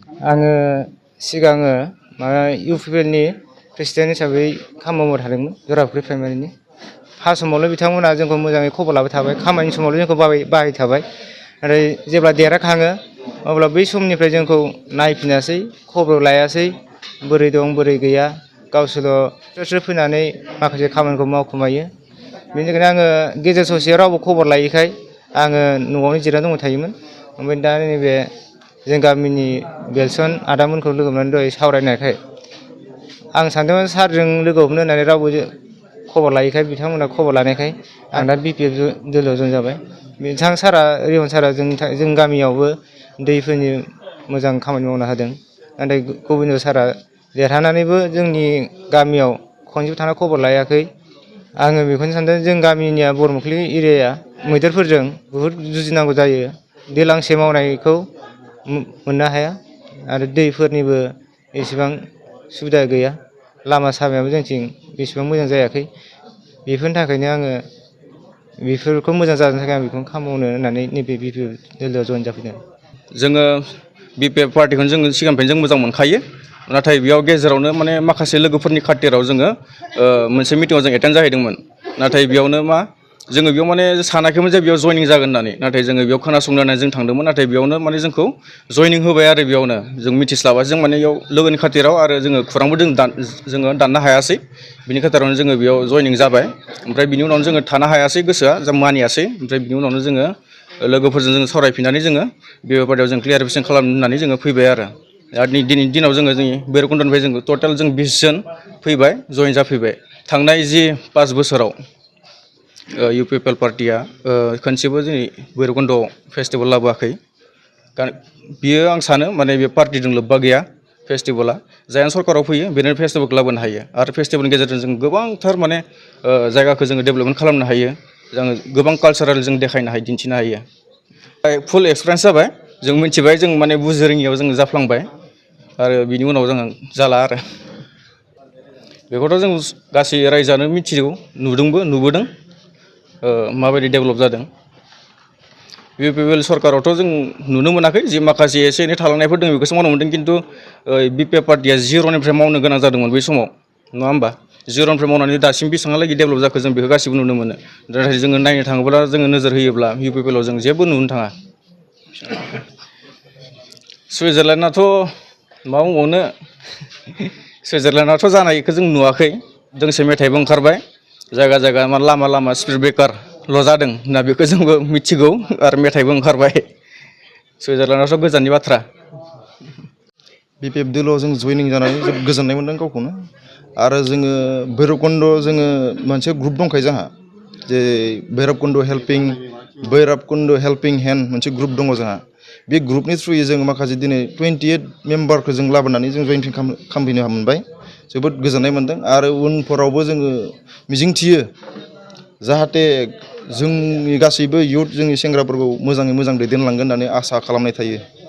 आङो सिगाङो माबा इउपिपिएलनि प्रेसिडेन्ट हिसाबै खामानि मावबाय थादोंमोन जराफुख्रि प्राइमारिनि। फार्स्ट समावल' बिथांमोना जोंखौ मोजाङै खबर लाबाय थाबाय, खामानि समावल' जोंखौ बाहाय थाबाय। नाथाय जेब्ला देरहाखाङो अब्ला बै समनिफ्राय जोंखौ नायफिनासै, खबर लायासै, बोरै दं बोरै गैया, गावसोरल' स्रो फैनानै माखासे खामानिखौ मावखुमायो। बेनिखायनो आङो गेजेर ससेयाव रावबो खबर लायैखाय आङो न'आवनो जिरायना दंबाय थायोमोन। ओमफ्राय दा नैबे जों गामिनि बेलसन आदामोनखौ लोगो मोननानै दहाय सावरायनायखाय आं सानदोंमोन सारजों लोगो हमनो होननानै रावबो खबर लायैखाय बिथांमोना खबर लानायखाय आं दा बिपिएफ दोलोआव जइन जाबाय। बिथां सारा रिमन सारा जों गामियावबो दैफोरनि मोजां खामानि मावना होदों। नाथाय गबिन्द सारा देरहानानैबो जोंनि गामियाव खनसेबो थांना खबर लायाखै। आङो बेखौनो सानदों जों गामिनिया बरमुखुलि एरियाया मैदेरफोरजों बुहुद जुजिनांगौ जायो। दैलांसे मावनायखौ मोननो हाया आरो दैफोरनिबो एसेबां सुबिदा गैया। लामा सामायाबो जोंथिं बेसेबां मोजां जायाखै। बेफोरनि थाखायनो आङो बेफोरखौ मोजां जानो थाखाय आं बेखौनो खामानि मावनो होननानै नैबे बिपिएफ दोलोआव जइन जाफैदों। जोङो बिपिएफ पार्टिखौनो जोङो सिगांनिफ्रायनो जों मोजां मोनखायो। नाथाय बेयाव गेजेरावनो माने माखासे लोगोफोरनि खाथिराव जोङो मोनसे मिटिङाव जों एटेन्ड जाहैदोंमोन। नाथाय बेयावनो जोङो बेयाव माने सानाखैमोन जे बेयाव जयनिं जागोन होननानै। नाथाय जोङो बेयाव खोनासंनो होननानै जों थांदोंमोन। नाथाय बेयावनो माने जोंखौ जयनिं होबाय आरो बेयावनो जों मिथिस्लाबासै। जों माने बेयाव लोगोनि खाथिराव आरो जोङो खौरांबो जोङो दाननो हायासै। बिनि खाथिरावनो जोङो बेयाव जयनिं जाबाय। ओमफ्राय बिनि उनावनो जोङो थानो हायासै, गोसोआ जों मानियासै। ओमफ्राय बिनि उनावनो जोङो लोगोफोरजों जोङो सावरायफिननानै जोङो बिपिएफ पार्टियाव जों क्लियारिफिकेसन खालामनो होननानै जोङो फैबाय आरो दिनैनि दिनाव जोङो जोंनि भैरबकुन्दनिफ्राय जोङो टटेल जों 20 जन फैबाय, जयन जाफैबाय। थांनाय जि 5 बोसोराव इउपिपिएल पार्टिया खनसेबो जोंनि भैरबकुन्दआव फेस्टिभेल लाबोआखै। बियो आं सानो माने बे पार्टिजों लोब्बा गैया। फेस्टिभेला जायानो सरकाराव फैयो बेनो फेस्टिभेलखौ लाबोनो हायो। आरो फेस्टिभेलनि गेजेरजों जों गोबांथार माने जायगाखौ जोङो डेभेलपमेन्ट खालामनो हायो। जोङो गोबां कालसारेल जों देखायनो हायो, दिन्थिनो हायो। फुल एक्सपिरियेन्स जाबाय। जों मिथिबाय, जों माने बुजि रोङियाव जों जाफ्लांबाय आरो बिनि उनाव जों जाला आरो बेखौथ' जों गासै रायजोआनो मिथिगौ, नुदोंबो नुबोदों माबायदि डेभेलप जादों। इउपिपिएल सरकारावथ' जों नुनो मोनाखै, जि माखासे एसे एनै थालांनायफोर दङ बेखौसो मावनो मोनदों। खिन्थु बिपिएफ पार्टिया जिर'निफ्राय मावनो गोनां जादोंमोन बै समाव, नङा होमबा? जिर'निफ्राय मावनानै दासिम बेसेबांहालागै डेभेलप जाखो जों बेखौ गासिबो नुनो मोनो। नाथाय जोङो नायनो थाङोब्ला, जोङो नोजोर होयोब्ला इउपिपिएलाव जों जेबो नुनो थाङा। सुइजारलेण्डआथ' मा बुंबावनो, सुइजारलेण्डआथ' जानायखौ जों नुवाखै। दोंसे मेथाइबो ओंखारबाय, जायगा जायगा लामा लामा स्पिड ब्रेकारल' जादों होनना बेखौ जोंबो मिथिगौ आरो मेथाइबो ओंखारबाय। सुइजारलेण्डआथ' गोजाननि बाथ्रा। बिपिएफ दोलोआव जों जयनिं जानानै जोबोद गोजोननाय मोन्दों गावखौनो। आरो जोङो भैरबकुन्द जोङो मोनसे ग्रुप दंखायो जोंहा, जे भैरबकुन्द हेल्पिं हेन्ड मोनसे ग्रुप दङ जोंहा। बे ग्रुपनि थ्रुयै जों माखासे दिनै 28 मेम्बारखौ जों लाबोनानै जों जयेन खालामफैनो मोनबाय। जोबोद गोजोननाय मोन्दों आरो उनफोरावबो जोङो मिजिंथियो जाहाथे जोंनि गासैबो इयुथ, जोंनि सेंग्राफोरखौ मोजाङै मोजां दैदेनलांगोन होननानै आसा खालामनाय थायो।